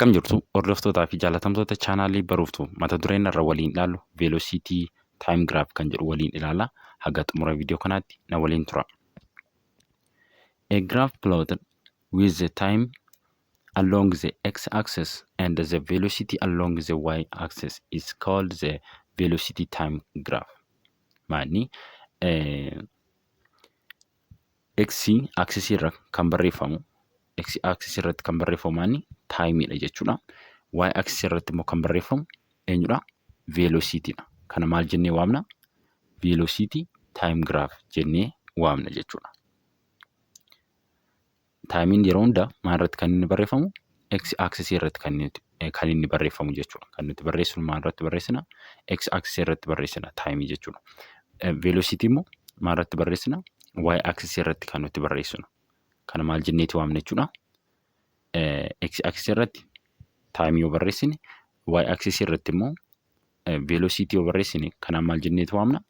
Akkam jirtu hordoftootaa fi jaalatamtoota chaanaalii baruuftu? Mata dureen irra waliin ilaallu velocity time graph kan jedhu waliin ilaala. Haga xumura viidiyoo kanaatti na waliin tura. A graph plotted with the time along the x-axis and the velocity along the y-axis is called the velocity time graph. Maanni x axis irra kan barreeffamu, x axis irratti kan barreeffamu maanni timeidha jechuudha. Y axis irratti immoo kan barreeffamu eenyudha? Velocityidha. Kana maal jennee waamna? Velocity time graph jennee waamna jechuudha. Timeiin yeroo hundaa maal irratti kan inni barreeffamu? X axis irratti kan inni barreeffamu jechuudha. Kan nuti barreessinu maal irratti barreessina? X axis irratti barreessina timeii jechuudha. Velocity immoo maal irratti barreessina? Y axis irratti kan nuti barreessinu. Kana maal jenneeti waamna jechuudha? X axis irratti timeii yoo barreessine, Y axis irratti immoo velocity yoo barreessine, kanaan maal jenneeti waamna?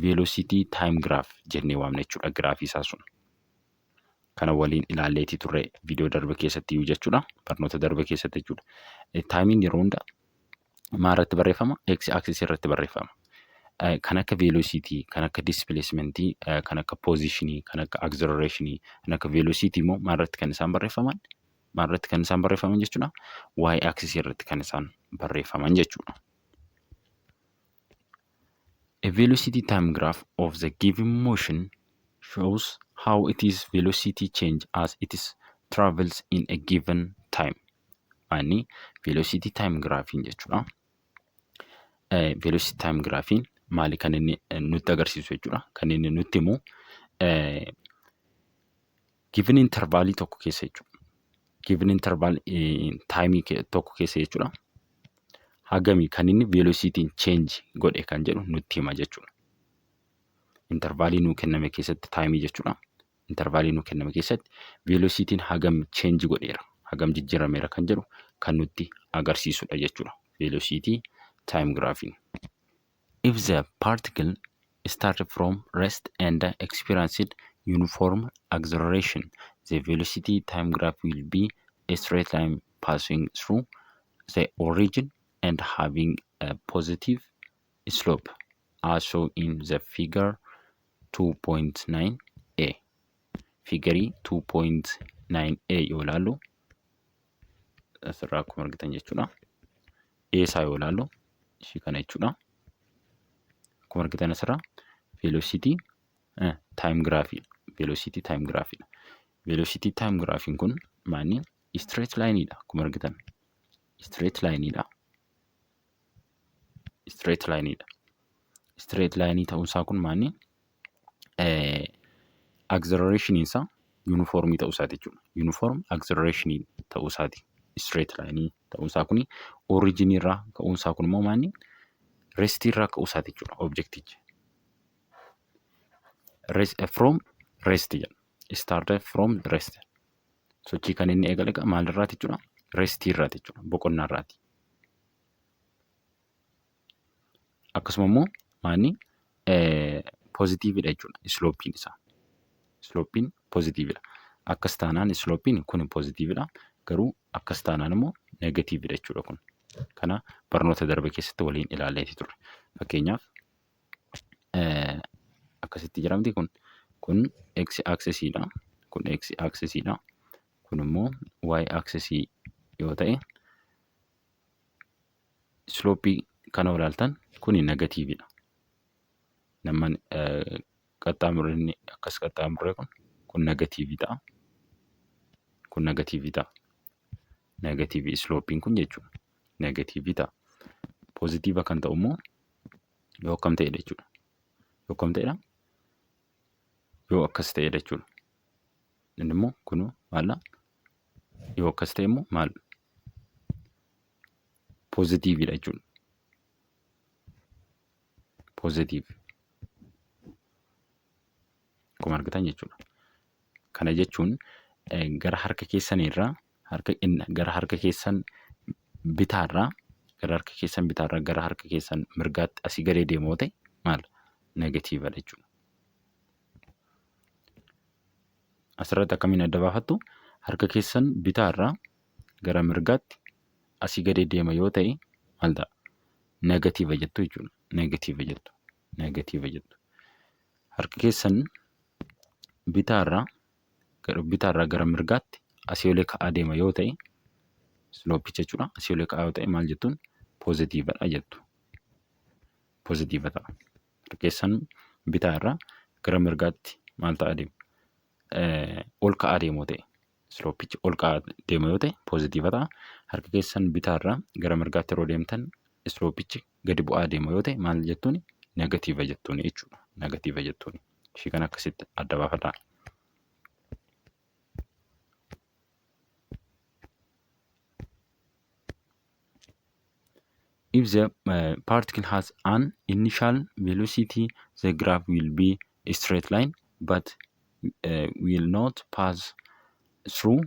Velocity time graph jennee waamna jechuudha giraafii isaa sun. Kana waliin ilaalleetii turre viidiyoo darbe keessatti iyyuu jechuudha. Barnoota darbe keessatti jechuudha. Timeiin yeroo hunda maal irratti barreeffama? X axis irratti barreeffama. Kan akka velocity, kan akka displacement, kan akka positionii, kan akka acceleration, kan akka velocity immoo maal irratti kan isaan barreeffaman? Maal irratti kan isaan barreeffaman jechuudha? Y axis irratti kan isaan barreeffaman jechuudha. A velocity time graph of the given motion shows how its velocity change as it is travels in a given time. Maanni velocity time graphiin jechuudha. Velocity time graphiin maali kan inni nutti agarsiisu jechuudha? Kan inni nutti himu given intervalii tokko keessa jechuudha. Given interval timeii tokko keessa jechuudha. Hagami kan inni velocityn change godhe kan jedhu nutti hima jechuudha. Intervalii nuu kenname keessatti timeii jechuudha. Intervalii nuu kenname keessatti velocityn hagam change godheera, hagam jijjiirameera kan jedhu kan nutti agarsiisudha jechuudha. Velocity time graphiin. If the particle started from rest and experienced uniform acceleration, the velocity time graph will be a straight line passing through the origin and having a positive slope, as shown in the figure 2.9a. Figureii 2.9a yoo ilaallu, asirraa akkuma argitan jechuudha. A isaa yoo ilaallu, ishii kana jechuudha. Akkuma argitan asirraa velocity time graph, velocity time graph. Velocity time graphiin kun maali? Straight line dha akkuma argitan. Straight line dha. Straight line dha. Straight line ta'uun isaa kun maali? Acceleration isaa uniformii ta'uu isaati jechuudha. Uniform acceleration ta'uu isaati. Straight line ta'uun isaa kuni, origin irraa ka'uun isaa kun immoo maali? Rest irraa ka'uu isaati jechuudha objectichi. From rest jedha. Started from rest. Sochii kan inni eegale maalirraati jechuudha? Rest irraati jechuudha. Boqonnaa irraati. Akkasuma immoo maali? Positiveidha jechuudha slopeiin isaa. Slopeiin positiveidha. Akkas taanaan slopeiin kun positiveidha. Garuu akkas taanaan immoo negativeidha jechuudha kun. Kana barnoota darbe keessatti waliin ilaalleeti turre. Fakkeenyaaf, akkasitti jedhamti, kun x axisiidha. Kun x axisiidha. Kun immoo y axisii yoo ta'e, slopeii kana ilaaltan kuni negativeidha. Namman qaxxaamurri inni akkas qaxxaamurre kun negativeii ta'a. Kun negativeii ta'a. Negativeii slopeiin kun jechuudha. Negativeii ta'a. Positive kan ta'u immoo yoo akkam ta'edha jechuudha? Yoo akkam ta'edha? Yoo akkas ta'edha jechuudha. Inni immoo kun maal? Yoo akkas ta'e immoo maal? Positiveiidha jechuudha. Positive. Akkuma argitan jechuudha. Kana jechuun gara harka keessaniirraa harka gara harka keessan bitaarraa gara harka keessan bitaarraa gara harka keessan mirgaatti asii gadee deemoo ta'e maal? Negativeadha jechuudha. Asirratti akkamiin adda baafattu? Harka keessan bitaarraa gara mirgaatti Asii gadi deema yoo ta'e maal ta'a? Negative jettu jechuudha. Negative jettu. Negative jettu. Harka keessan bitaarraa gara mirgaatti asii olee ka'aa deema yoo ta'e, slopeicha jechuudha. Asii olee ka'aa yoo ta'e maal jettuun? Positivedha jettu. Positive ta'a. Harka keessan bitaarraa gara mirgaatti maal ta'aa deema? Ol ka'aa deemu ta'e, slopeichi ol ka'aa deema yoo ta'e positive ta'a. Harka keessan bitaarraa gara mirgaatti yeroo deemtan slopeichi gadi bu'aa deema yoo ta'e maal jettuuni? Negative jettuuni jechuudha. Negative jettuuni. Ishii kana akkasitti adda baafadhaa. If the particle has an initial velocity, the graph will be a straight line but will not pass through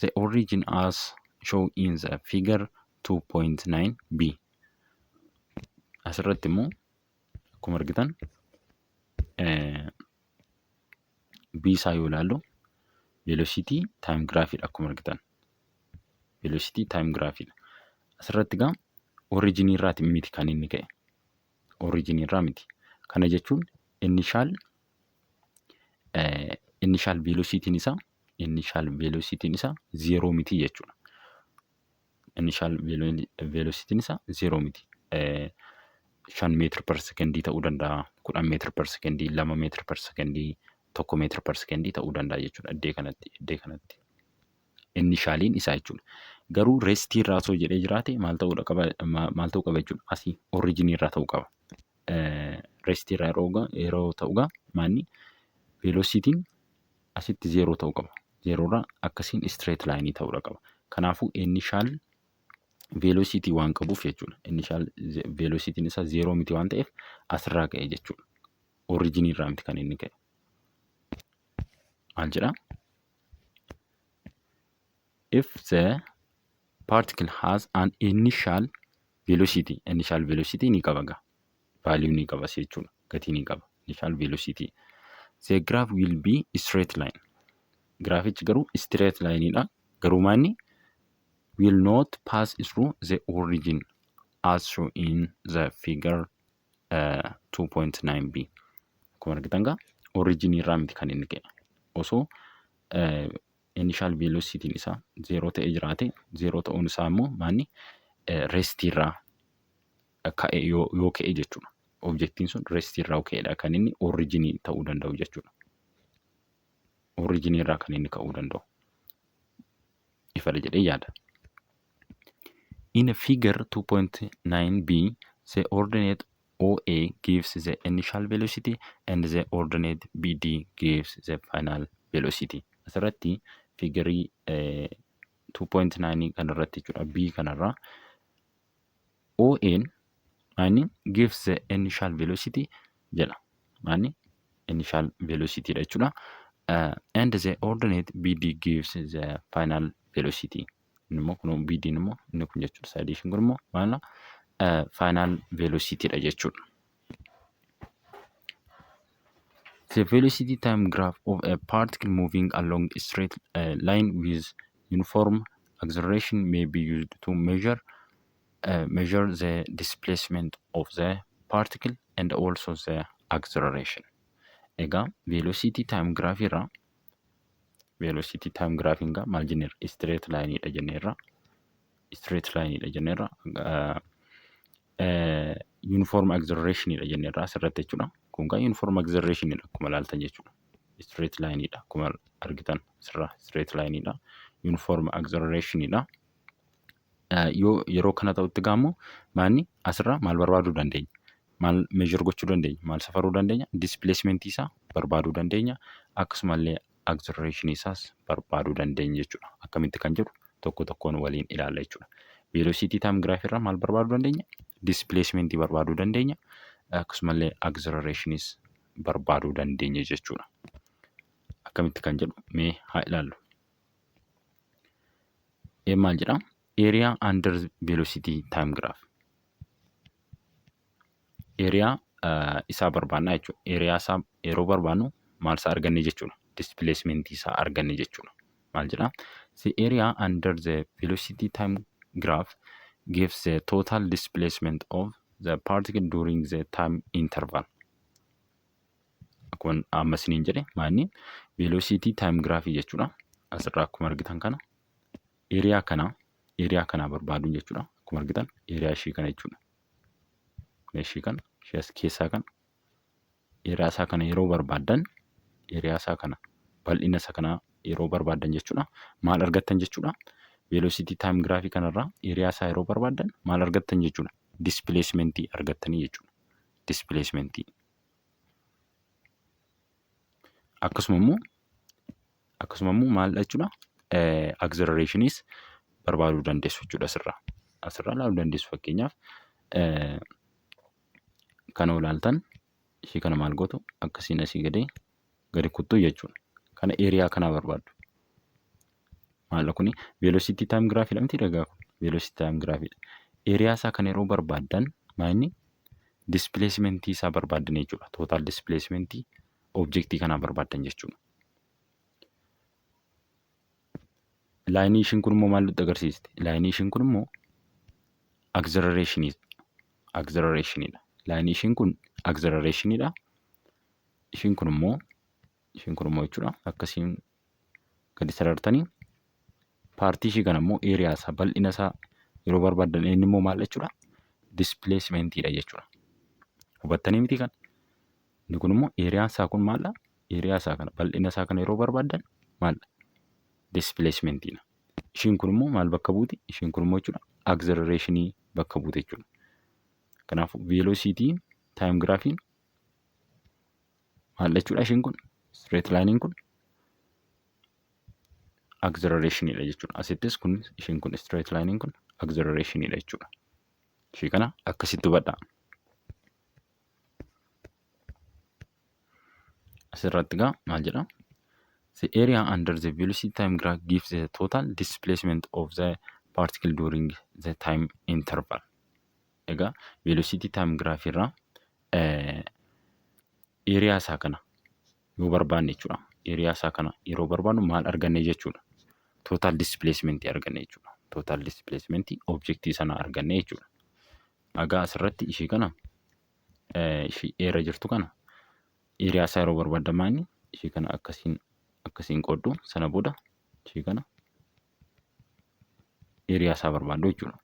the origin as shown in the figure 2.9b. Asirratti immoo akkuma argitan B isaa yoo ilaallu velocity time graphiidha akkuma argitan. Velocity time graphiidha. Asirratti egaa origin irraati miti kan inni ka'e. Origin irraa miti. Kana jechuun initial velocity isaa zero miti jechuudha. Initial velocity isaa zero miti. 5 meter per secondii ta'uu danda'a, 10 meter per secondii, 2 meter per secondii, 1 meter per secondii ta'uu danda'a jechuudha iddoo kanatti. Initialiin isaa jechuudha. Garuu restii irraa osoo jedhee jiraate maal ta'uu qaba, maal ta'uu qaba jechuudha? Asii originii irraa ta'uu qaba. Restii irraa yeroo ta'u gaa maanni velocityn asitti zero ta'uu qaba. Zero irraa akkasiin straight lineii ta'uu qaba. Kanaafuu initial velocity waan qabuuf jechuudha. Initial velocityn isaa zero miti waan ta'eef asirraa ka'e jechuudha. Originii irraa miti kan inni ka'e. Maal jedhaa? If the particle has an initial velocity, initial velocity ni qaba gaa. Value ni qaba jechuudha. Gatii ni qaba. Initial velocity. The graph will be straight line. Graphichi garuu straight line dha. Garuu maanni will not pass through the origin as shown in the figure 2.9b. Akkuma argitan gaa origin irraa miti kan inni ka'e. Osoo initial velocity isaa zero ta'ee jiraate, zero ta'uun isaa immoo maanni restii irraa ka'e yoo ka'e jechuudha. Objectiin sun restii irraa ka'edha kan inni originii ta'uu danda'u jechuudha. Originii irraa kan inni ka'uu danda'u. Ifadha jedhee yaada. In a figure 2.9b, the ordinate OA gives the initial velocity and the ordinate BD gives the final velocity. Asirratti figureii 2.9 kanarratti jechuudha. B kanarraa OA'n maani gives the initial velocity jedha. Maani initial velocity dha jechuudha. And the ordinate BD gives the final velocity. Inni immoo kun BD immoo inni kun jechuudha. Sideii ishiin kun immoo maala final velocity dha jechuudha. The velocity time graph of a particle moving along a straight line with uniform acceleration may be used to measure the displacement of the particle and also the acceleration. Egaa velocity time graph irraa, velocity time graph egaa maal jenneerra? Straight line dha jenneerra. Straight line dha jenneerra. Uniform acceleration dha jenneerra asirratti jechuudha. Kun gaa uniform acceleration dha akkuma ilaaltan jechuudha. Straight line dha akkuma argitan asirraa straight line dha. Uniform acceleration dha. Yoo yeroo kana ta'utti gaammoo maanni asirraa maal barbaaduu dandeenya? Maal measure gochuu dandeenya? Maal safaruu dandeenya? Displacement isaa barbaaduu dandeenya. Akkasumallee acceleration isaas barbaaduu dandeenya jechuudha. Akkamitti kan jedhu tokko tokkoon waliin ilaalla jechuudha. Velocity time graph irraa maal barbaaduu dandeenya? Displacement barbaaduu dandeenya. Akkasumallee accelerationis barbaaduu dandeenya jechuudha. Akkamitti kan jedhu mee haa ilaallu. Maal jedhaa? Area under velocity time graph. Area isaa barbaannaa jechuudha. Area isaa yeroo barbaannu maal isaa arganne jechuudha? Displacement isaa arganne jechuudha. Maal jedhaa? The area under the velocity time graph gives the total displacement of the particle during the time interval. Akkuma amma isiniin jedhe, maanni velocity time graph jechuudha. Asirraa akkuma argitan kana area kana barbaaduun jechuudha. Akkuma argitan area ishii kana jechuudha. Ishii kana, ishee as keessaa kana, area isaa kana yeroo barbaaddan, area isaa kana, bal'ina isa kanaa yeroo barbaaddan jechuudha. Maal argattan jechuudha? Velocity time graph kanarraa area isaa yeroo barbaaddan maal argattan jechuudha? Displacement argattanii jechuudha. Displacement. Akkasuma immoo maal jechuudha? Accelerationis barbaaduu dandeessu jechuudha asirraa. Asirraa ilaaluu dandeessu. Fakkeenyaaf, kana ilaaltan, ishii kana maal gootu? Akkasiin asii gadee gadi kuttuu jechuudha. Kana area kanaa barbaaddu. Maal kuni? Velocity time graph dha miti dhagaa kun? Velocity time graph dha. Area isaa kana yeroo barbaaddan maal? Displacement isaa barbaaddan jechuudha. Total displacement objectii kanaa barbaaddan jechuudha. Lineii ishiin kun immoo maal nutti agarsiisti? Lineii ishiin kun immoo accelerationidha. Lineii ishiin kun accelerationidha. Ishiin kun immoo jechuudha, akkasiin gadi sarartanii partii ishii kana immoo area isaa, bal'ina isaa yeroo barbaaddan inni immoo maal jechuudha? Displacementiidha jechuudha. Hubattanii miti kana? Inni kun immoo areaan isaa kun maaldha? Area isaa kana, bal'ina isaa kana yeroo barbaaddan maaldha? Displacementiidha. Ishiin kun immoo maal bakka buuti? Ishiin kun immoo jechuudha, accelerationii bakka buute jechuudha. Kanaafuu velocity time graphiin maal jechuudha? Ishiin kun, straight lineiin kun accelerationidha jechuudha. Asittis kun, ishiin kun, straight lineiin kun accelerationidha jechuudha. Ishii kana akkasitti hubadhaa. Asirratti egaa maal jedha? The area under the velocity time graph gives the total displacement of the particle during the time interval. Egaa velocity time graph irraa area isaa kana yoo barbaanne jechuudha. Area isaa kana yeroo barbaannu maal arganne jechuudha? Total displacement arganne jechuudha. Total displacement objectii sana arganne jechuudha. Egaa asirratti ishii kana, ishii eera jirtu kana, area isaa yeroo barbaaddan maanni ishii kana akkasiin qooddu. Sana booda ishii kana area isaa barbaaddu jechuudha.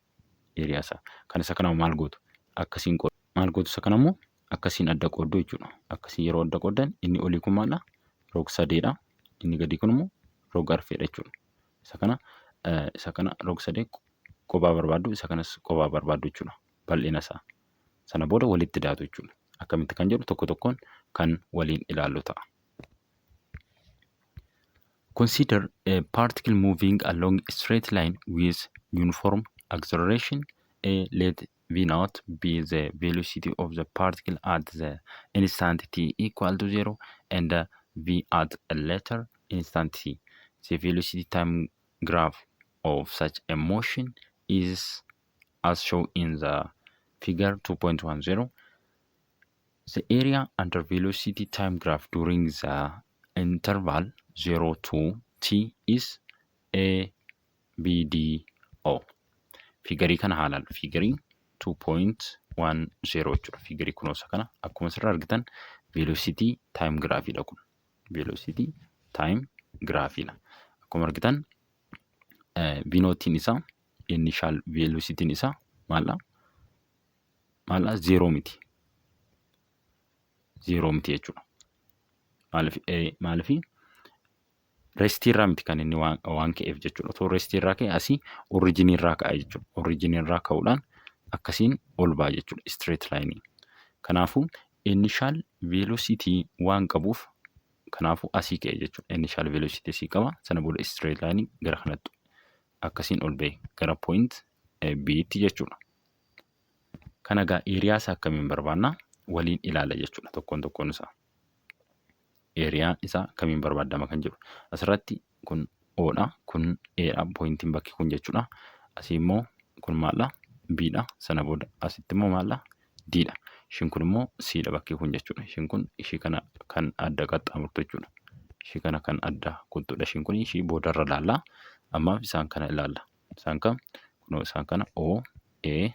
Area isaa kan isa kana maal gootu? Akkasiin qooddu. Maal gootu? Isa kana immoo akkasiin adda qooddu jechuudha. Akkasiin yeroo adda qooddan inni olii kun maaldha? Rog sadeedha. Inni gadii kun immoo rog arfeedha jechuudha. Isa kana rog sadee kophaa barbaaddu, isa kanas kophaa barbaaddu jechuudha. Bal'ina isaa. Sana booda walitti daatu jechuudha. Akkamitti kan jedhu tokko tokkoon kan waliin ilaallu ta'a. Consider a particle moving along a straight line with uniform acceleration a. Let v naught be the velocity of the particle at the instant t equal to 0 and v at a later instant t. The velocity time graph of such a motion is as shown in the figure 2.10. The area under velocity time graph during the interval 0 to t is A, B, D, O. Figureii kana haa ilaallu. Figureii 2.10 jechuudha. Figureii kunuunsa kana akkuma asirraa argitan velocity time graphiidha kun. Velocity time graphiidha. Akkuma argitan v naughtiin isaa, initial velocitiin isaa maaldha? Maaldha? Zeeroo miti. Zeeroo miti jechuudha. Maaliif? Restii irraa miti kan inni waan ka'eef jechuudha. Otoo restii irraa ka'e asii originii irraa ka'a jechuudha. Originii irraa ka'uudhaan akkasiin ol ba'a jechuudha. Straight line. Kanaafuu initial velocity waan qabuuf, kanaafuu asii ka'e jechuudha. Initial velocity asii qaba. Sana booda straight line gara kanatti akkasiin ol ba'e gara point B'tti jechuudha. Kana egaa area isaa akkamiin barbaannaa? Waliin ilaala jechuudha tokkoon tokkoon isaa. Areaan isaa akkamiin barbaadama kan jedhu. Asirratti kun O'dha. Kun A'dha. Pointiin bakki kun jechuudha. Asii immoo kun maaldha? B'dha. Sana booda asitti immoo maaldha? D'dha. Ishiin kun immoo C'dha bakki kun jechuudha. Ishiin kun ishii kana kan adda qaxxaamurtu jechuudha. Ishii kana kan adda kuttudha. Ishiin kun ishii boodarra ilaalla. Ammaaf isaan kana ilaalla. Isaan kam? Kunoo isaan kana O, A,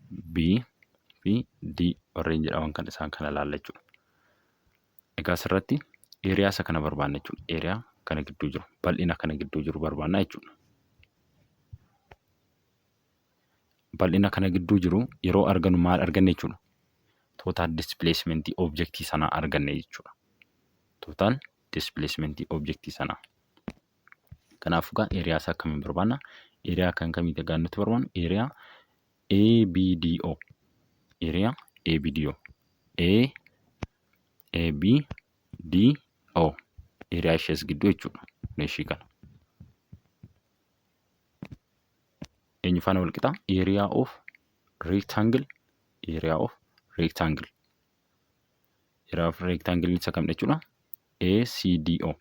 B fi D warreen jedhaman kan isaan kana ilaalla jechuudha. Egaa asirratti area isa kana barbaanna jechuudha. Area kana gidduu jiru, bal'ina kana gidduu jiru barbaanna jechuudha. Bal'ina kana gidduu jiru yeroo argannu maal arganne jechuudha? Total displacement objectii sanaa arganne jechuudha. Total displacement objectii sanaa. Kanaafuu egaa area isaa akkamiin barbaanna? Area kan kamiiti egaa nuti barbaannu? Area ABDO. Area ABDO. A ABDO. Area ishees gidduu jechuudha. Ishii kana. Eenyu faana wal qixa? Area of rectangle. Area of rectangle. Area of rectangle isa kam jechuudha? ACDO.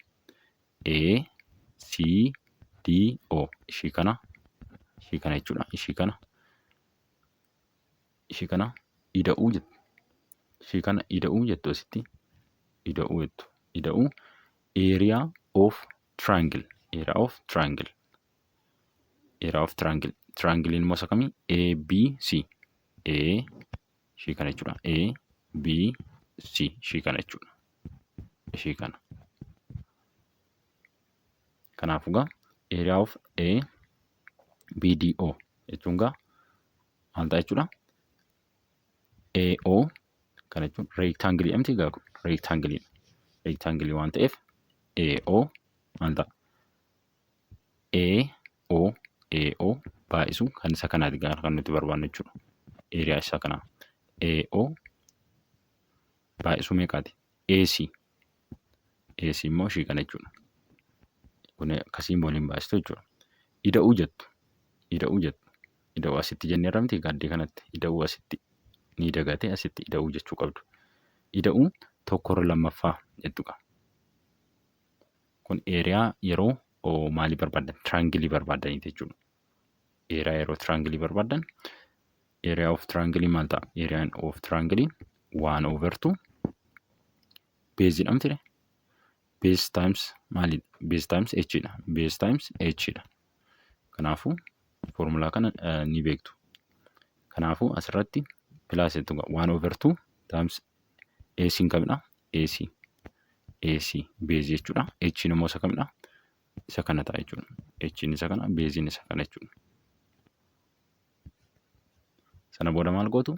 ACDO. Ishii kana. Ishii kana jechuudha. Ishii kana. Ishii kana ida'uu jettu. Ishii kana ida'uu jettu asitti. Ida'uu jettu. Ida'uu area of triangle. Area of triangle. Area of triangle. Triangle immoo isa kamii? A, B, C. A ishii kana jechuudha. A, B, C ishii kana jechuudha. Ishii kana. Kanaafuu egaa area of A, B, D, O jechuun egaa maal ta'a jechuudha? AO kana jechuun rectangle jedhamti egaa kun rectangle. Rectangle waan ta'eef AO maal ta'a? AO AO baay'isu kan isa kanaati kan nuti barbaannu jechuudha. Area isa kanaa. AO baay'isuu meeqaati? AC. AC immoo ishii kana jechuudha. Kun akkasiin waliin baay'istu jechuudha. Ida'uu jettu. Ida'uu jettu. Ida'uu asitti jenneerra miti gaaddee kanatti. Ida'uu asitti ni dagatee asitti ida'uu jechuu qabdu. Ida'uu tokkorra lammaffaa jettu qaba. Kun area yeroo maalii barbaaddan? Triangle barbaaddaniiti jechuudha. Area yeroo triangle barbaaddan, area of triangle maal ta'a? Area of triangle 1 over 2 base jedhamti. Base times maalidha? Base times h dha. Base times h dha. Kanaafuu foormulaa kana ni beektu. Kanaafuu asirratti plus jettu, 1 over 2 times AC kamidha? AC. AC base jechuudha. H immoo isa kamidha? Isa kana ta'a jechuudha. H isa kana, baseiin isa kana jechuudha. Sana booda maal gootu?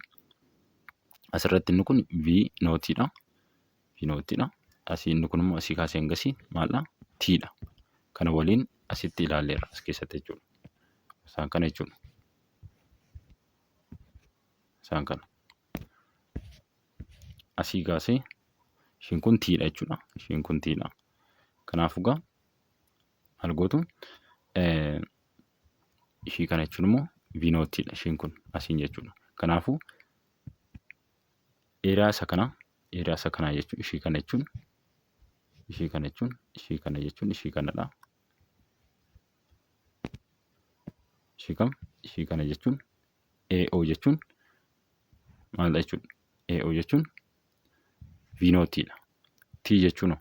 Asirratti inni kun V noughtiidha. V noughtiidha. Asii inni kun immoo asii kaasee hangasii maaldha? T dha. Kana waliin asitti ilaalleerra as keessatti jechuudha. Isaan kana jechuudha. Isaan kana. Asii kaasee ishiin kun T dha jechuudha. Ishiin kun T dha. Kanaafuu egaa maal gootu? Ishii kana jechuun immoo V noughtiidha ishiin kun asiin jechuudha. Kanaafuu area isa kanaa, area isa kanaa jechuun ishii kana jechuun, ishii kana jechuun, ishii kana jechuun ishii kanadha. Ishii kam? Ishii kana jechuun AO jechuun maalidha jechuudha? AO jechuun V noughtiidha. T jechuun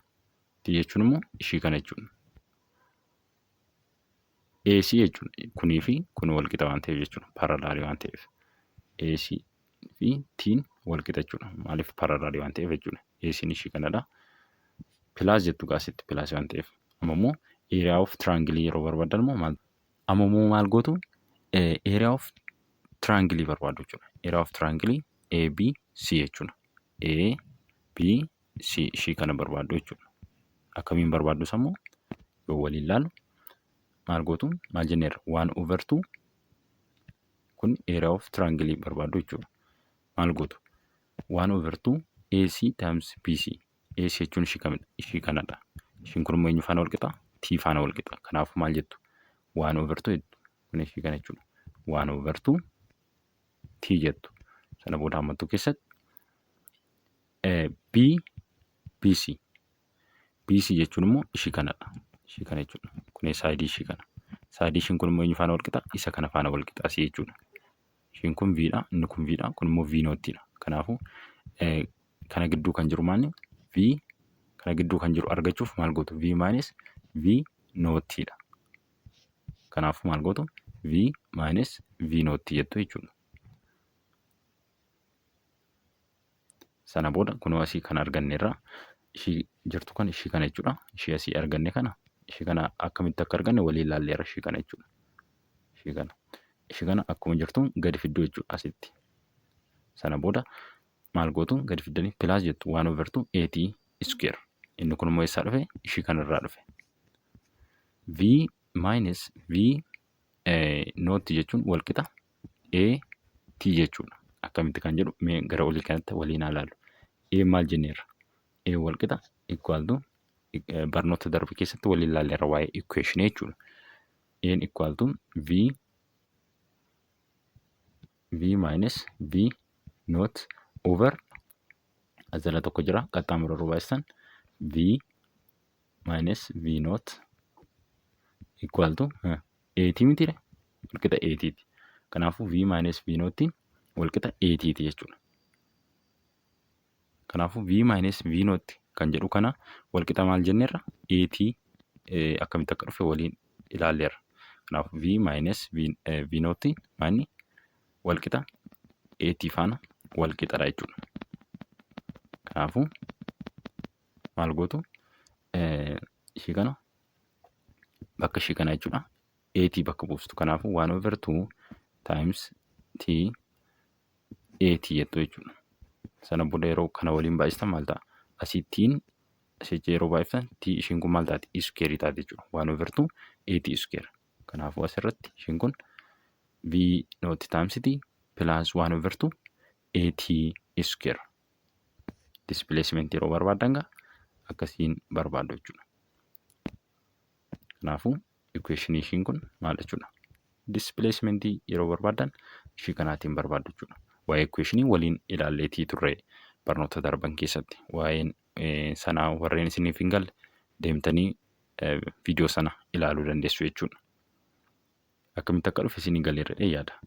T jechuun immoo ishii kana jechuudha. AC jechuudha. Kunii fi kun wal qixa waan ta'eef jechuudha. Parallelii waan ta'eef. AC fi T'n wal qixa jechuudha. Maaliif? Parallelii waan ta'eef jechuudha. AC'n ishii kanadha. Plus jettu asitti plus waan ta'eef. Amma immoo area of triangle yeroo barbaadan immoo maal? Amma immoo maal gootu? Area of triangle barbaadu jechuudha. Area of triangle ABC jechuudha. A B C ishii kana barbaaddu jechuudha. Akkamiin barbaaddu immoo yoo waliin ilaallu maal gootu? Maal jenneerra? 1 over 2 kun area of triangle barbaaddu jechuudha. Maal gootu? 1 over 2 AC times BC. AC jechuun ishii kamidha? Ishii kanadha. Ishiin kun immoo eenyu faana wal qixa? T faana wal qixa. Kanaafuu maal jettu? 1 over 2 jettu. Kun ishii kana jechuudha. 1 over 2 T jettu. Sana booda hammattuu keessatti B BC. BC jechuun immoo ishii kanadha. Ishii kana jechuudha. Kun sideii ishii kana. Sideii ishiin kun immoo eenyu faana wal qixa? Isa kana faana wal qixa asii jechuudha. Ishiin kun V dha. Inni kun V dha. Kun immoo V noughtiidha. Kanaafuu kana gidduu kan jiru maali? V kana gidduu kan jiru argachuuf maal gootu? V minus V noughtiidha. Kanaafuu maal gootu? V minus V naught jettu jechuudha. Sana booda kunoo asii kan arganneerra ishii jirtu kan ishii kana jechuudha. Ishii asii arganne kana ishii kana akkamitti akka arganne waliin ilaalleerra ishii kana jechuudha. Ishii kana. Ishii kana akkuma jirtu gadi fidduu jechuudha asitti. Sana booda maal gootu gadi fiddanii plus jettu 1 over 2 at square. Inni kun immoo eessaa dhufe? Ishii kanarraa dhufe. V minus V naught jechuun walqixa A T jechuudha. Akkamitti kan jedhu mee gara olii kanatti waliin haa ilaallu. A maal jenneerra? A walqixa equal to barnoota darbe keessatti waliin ilaalleerra waa'ee equation jechuudha. A equal to V minus V naught over as jala tokko jira qaxxaamura yeroo baay'isan V minus V naught equal to AT mitiire walqixa AT ti. Kanaafuu V minus V naught walqixa AT ti jechuudha. Kanaafuu V minus V naught kan jedhu kana walqixa maal jenneerra? AT akkamitti akka dhufe waliin ilaalleerra. Kanaafuu V minus V naught maanni walqixa AT faana walqixadha jechuudha. Kanaafuu maal gootu ishii kana bakka ishii kana jechuudha. AT bakka buustu. Kanaafuu 1 over 2 times T AT jettu jechuudha. Sana booda yeroo kana waliin baay'istan maal ta'a? Asii T'n asitti yeroo baay'iftan T ishiin kun maal taati? Square taati jechuudha. 1 over 2 AT square. Kanaafuu asirratti ishiin kun V naught times T plus 1 over 2 AT square. Displacement yeroo barbaaddan gaa akkasiin barbaaddu jechuudha. Kanaafuu equation ishiin kun maal jechuudha? Displacement yeroo barbaaddan ishii kanaatiin barbaaddu jechuudha. Waa'ee equation waliin ilaalleetii turre barnoota darban keessatti. Waa'een sanaa warreen isiniif hin galle deemtanii viidiyoo sana ilaaluu dandeessu jechuudha. Akkamitti akka dhufe isinii galeera jedhee yaada.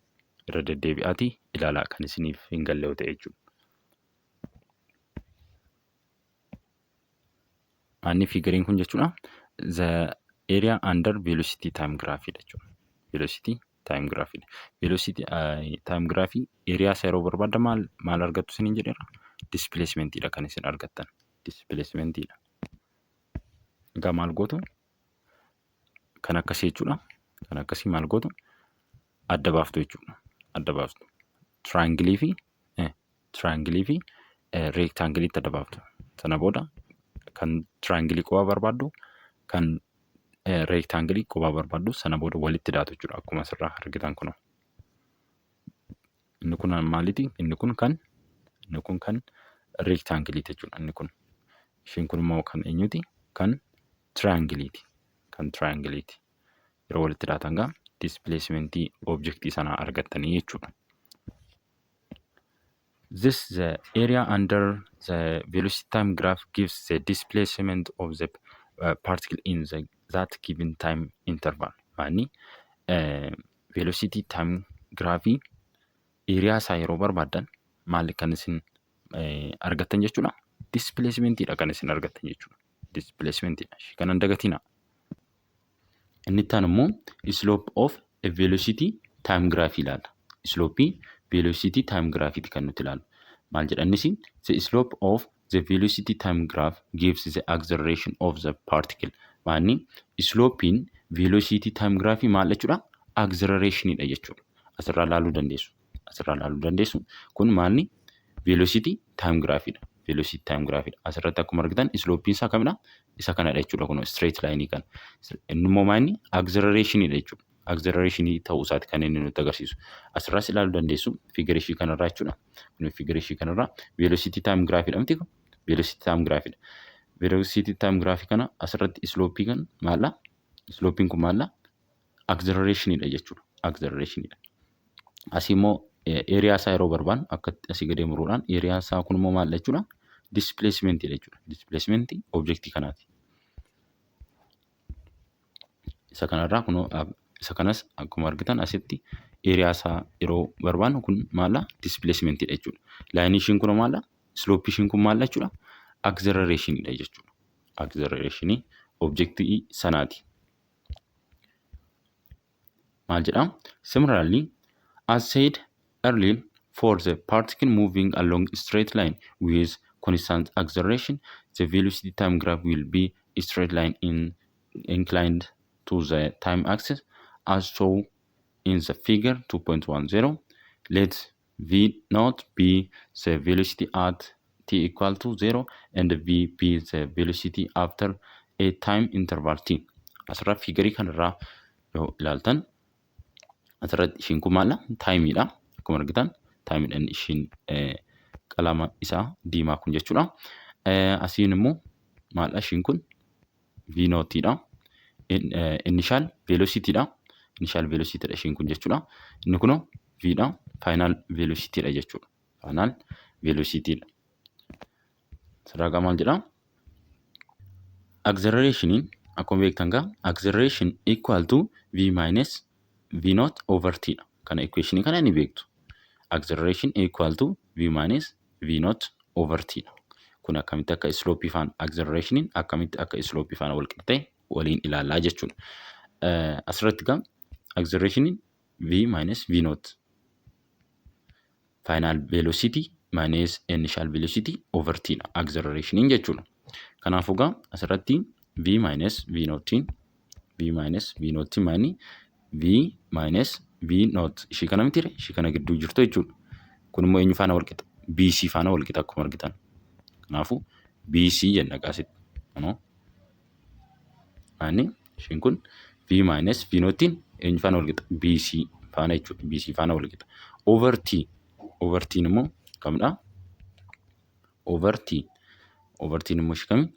Irra deddeebi'aatii ilaalaa kan isiniif hin galle yoo ta'e jechuudha. Aanni fiigariin kun jechuudha. The area under velocity time graph dha jechuudha. Velocity time graph dha. Velocity time graph area isaa yeroo barbaadda maal maal argattu isiniin jedheera? Displacement dha kan isin argattan. Displacement dha. Egaa maal gootu? Kan akkasii jechuudha. Kan akkasii maal gootu? Adda baaftu jechuudha. Adda baaftu. Tiraangilii fi tiraangilii fi reektaangiliitti adda baaftu. Sana booda kan tiraangilii qofaa barbaaddu kan reektaangilii qofaa barbaaddu sana booda walitti daatu jechuudha. Akkuma asirraa argitan kunoo. Inni kun maaliiti? Inni kun kan reektaangiliiti jechuudha. Inni kun ishiin kun immoo kan eenyuti? Kan tiraangiliiti. Kan tiraangiliiti. Yeroo walitti daatan gaa displacement objectii sanaa argattanii jechuudha. This the area under the velocity time graph gives the displacement of the particle in the that given time interval. Maani velocity time graphii area isaa yeroo barbaaddan maal kan isin argattan jechuudha. Displacementiidha kan isin argattan jechuudha. Displacementiidha. Ishii kana hin dagatinaa. Inni itti aanu immoo slope of a velocity time graph ilaalla. Slope velocity time graph kan nuti ilaallu. Maal jedha innis the slope of the velocity time graph gives the acceleration of the particle. Maanni slopein velocity time graph maal jechuudha? Accelerationidha jechuudha. Asirraa ilaaluu dandeessu. Asirraa ilaaluu dandeessu. Kun maalni velocity time graphidha. Velocity time graphidha. Asirratti akkuma argitan slopein isaa kamidha? Isa kanadha jechuudha kun straight line kana. Inni immoo maalni accelerationidha jechuudha. Acceleration ta'uu isaati kan inni nutti agarsiisu. Asirraas ilaaluu dandeessu figure ishii kanarraa jechuudha. Kun figure ishii kanarraa velocity time graphidha miti kun? Velocity time graphidha. Velocity time graph kana asirratti slope kan maalla? Slopein kun maalla? Accelerationidha jechuudha. Accelerationidha. Asii immoo area isaa yeroo barbaannu akka asii gadi muruudhaan area isaa kun immoo maal jechuudha? Displacement jechuudha. Displacement objectii kanaati. Isa kanarraa kunoo isa kanas akkuma argitan asitti area isaa yeroo barbaannu kun maalla? Displacement dha jechuudha. Line ishiin kun maalla? Slope ishiin kun maalla jechuudha? Acceleration dha jechuudha. Acceleration objectii sanaati. Maal jedhaa? Similarly, As said earlier, for the particle moving along a straight line with constant acceleration, the velocity time graph will be a straight line inclined to the time axis as shown in the figure 2.10. Let V naught be the velocity at t equal to 0 and V be the velocity after a time interval t. Asirraa figureii kanarraa yoo ilaaltan, asirratti ishiin kun maala? Timeiidha. Akkuma argitan timeiidhaan ishiin qalama isaa diimaa kun jechuudha. Asiin immoo maaldha ishiin kun? V naughtiidha. Initial velocityidha. Initial velocityidha ishiin kun jechuudha. Inni kunoo V dha. Final velocityidha jechuudha. Final velocityidha. Asirraa maal jedhaa? Accelerationin akkuma beektan gaa acceleration equal to V minus V naught over t dha. Kana equationii kana ni beektu. Acceleration equal to V minus V naught over t dha. Kun akkamitti akka slopeii faana, accelerationin akkamitti akka slopeii faana wal qixa ta'e waliin ilaallaa jechuudha. Asirratti gaa accelerationin V minus V naught, final velocity minus initial velocity over t dha accelerationin jechuudha. Kanaafuu gaa asirratti V minus V naughtiin, V minus V naughtiin maali? V minus V naught ishii kana miti, ishii kana gidduu jirtu jechuudha. Kun immoo eenyu faana wal qixa? BC faana wal qixa akkuma argitan. Kanaafuu BC jenna gaasitti. Kunoo maanni ishiin kun V minus V naughtiin eenyu faana wal qixa? BC faana jechuudha. BC faana wal qixa. Over T. Over T immoo kamidha? Over T. Over T immoo ishii kami?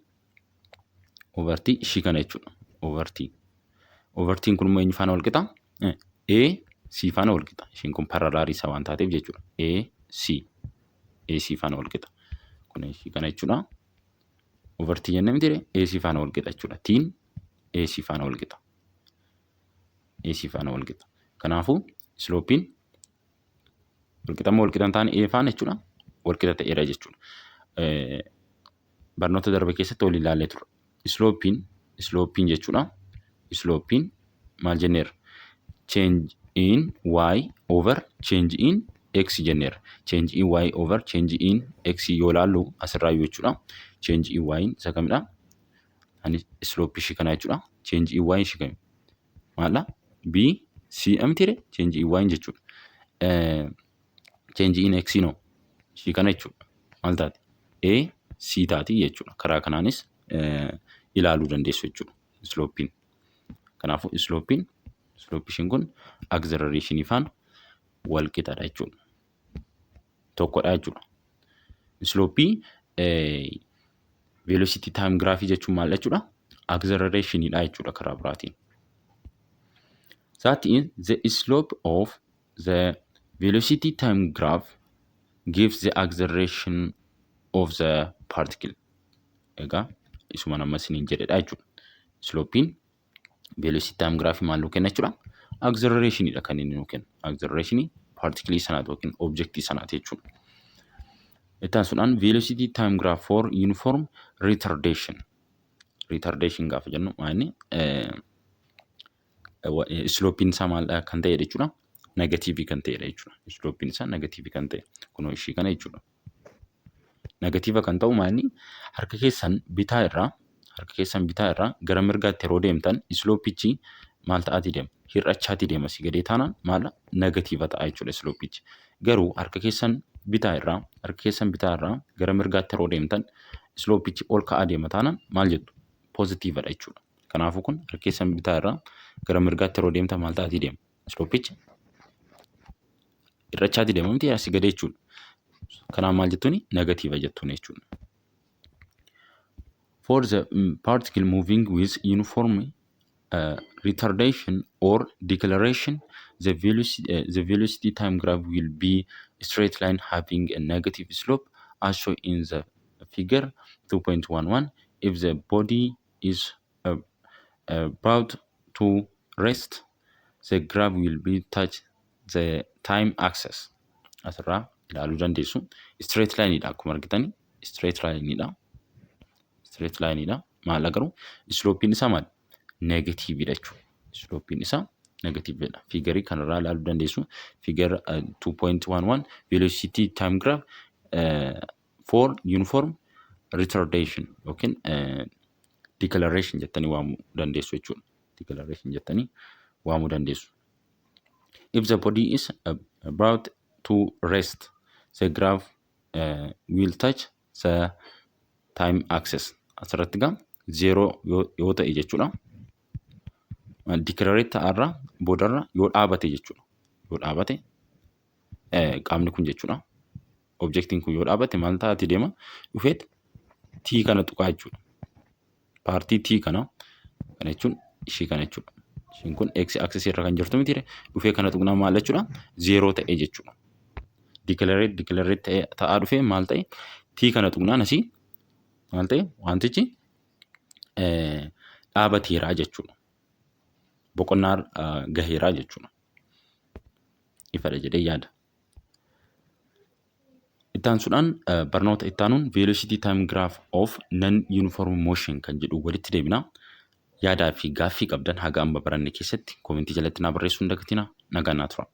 Over T ishii kana jechuudha. Over T. Over T kun immoo eenyu faana wal qixa? A C faana wal qixa. Ishiin kun parallelii isaa waan taateef jechuudha. A C. A C faana wal qixa. Kun ishii kana jechuudha. Over T jennee miti, A C faana wal qixa jechuudha. Tiin A C faana wal qixa. A C faana wal qixa. Kanaafuu slopeiin wal qixa moo wal qixa hin taane A faana jechuudha? Wal qixa ta'eera jechuudha. Barnoota darbe keessatti wal ilaallee turre. Slopeiin jechuudha. Slopeiin maal jenneerra? Change in y over change in x jenneerra. Change in y over change in x yoo ilaallu asirraa jechuudha. Change in y isa kamidha? Ani slopeii ishii kanaa jechuudha. Change in y ishii kami? Maaldha? B C miti, change in y jechuudha. Change in x no ishii kana jechuudha. Maal taati? A C taati jechuudha. Karaa kanaanis ilaaluu dandeessu jechuudha slopeiin. Kanaafuu slopeii ishiin kun accelerationii faana wal qixadha jechuudha. Tokkodha jechuudha. Slopeii velocity time graphii jechuun maal jechuudha? Accelerationidha jechuudha karaa biraatiin. That is, the slope of the velocity time graph gives the acceleration of the particle. Egaa isuma nama isiniin jedhedha jechuudha. Slopeiin velocity time graphii maal nuu kenna jechuudha? Accelerationidha kan inni nuu kennu. Accelerationii particleii sanaati yookiin objectii sanaati jechuudha. Itti aansuudhaan velocity time graph for uniform retardation. Retardation gaafa jennu maal? Slopeiin isaa maal kan ta'edha jechuudha? Negativeii kan ta'edha jechuudha. Slopeiin isaa negativeii kan ta'e kunoo ishii kana jechuudha. Negative kan ta'u maali? Harka keessan bitaa irraa gara mirgaatti yeroo deemtan slopeichi maal ta'aatii deema? Hir'achaatii deema. Asii gadee taanaan maal, negative ta'a jechuudha slopeichi. Garuu harka keessan bitaa irraa gara mirgaatti yeroo deemtan slopeichi ol ka'aa deema taanaan maal jettu? Positivedha jechuudha. Kanaafuu kun harka keessan bitaa irraa gara mirgaatti yeroo deemtan maal ta'aatii deema? Slopeichi hir'achaatii deema miti, asii gadee jechuudha. Kanaaf maal jettuuni? Negative jettuun jechuudha. For the particle moving with uniform retardation or deceleration, the velocity time graph will be a straight line having a negative slope as shown in the figure 2.11. If the body is brought to rest, the graph will be touch the time axis. Asirraa ilaaluu dandeessu. Straight line dha akkuma argitani. Straight line dha. Straight line dha. Maal garuu slopeiin isaa maal? Negativedha jechuudha. Slopeiin isaa Negatiividha. Figureii kanarraa ilaaluu dandeessu. Figure 2.11, velocity time graph for uniform retardation yookiin deceleration jettanii waamuu dandeessu jechuudha. Deceleration jettanii waamuu dandeessu. If the body is about to rest, the graph will touch the time axis. Asirratti gaa zeeroo yoo ta'e jechuudha. Decelerate ta'arra boodarra yoo dhaabate jechuudha. Yoo dhaabate qaamni kun jechuudha. Objectiin kun yoo dhaabate maal ta'aati deema? Dhufeet T kana tuqaa jechuudha. Partii T kana kana jechuun ishii kana jechuudha. Ishiin kun x axis irra kan jirtu miti, dhufee kana tuqnaa maal jechuudha? Zeeroo ta'e jechuudha. Decelerate ta'aa dhufee maal ta'e? T kana tuqnaan asii maal ta'e? Wantichi dhaabateeraa jechuudha. Boqonnaa gaheeraa jechuudha. Ifadha jedhee yaada. Itti aansuudhaan barnoota itti aanuun velocity time graph of non uniform motion kan jedhu walitti deebina. Yaadaa fi gaaffii qabdan haga amma baranne keessatti commentii jalatti naa barreessuu hin dagatinaa. Nagaan naa tura.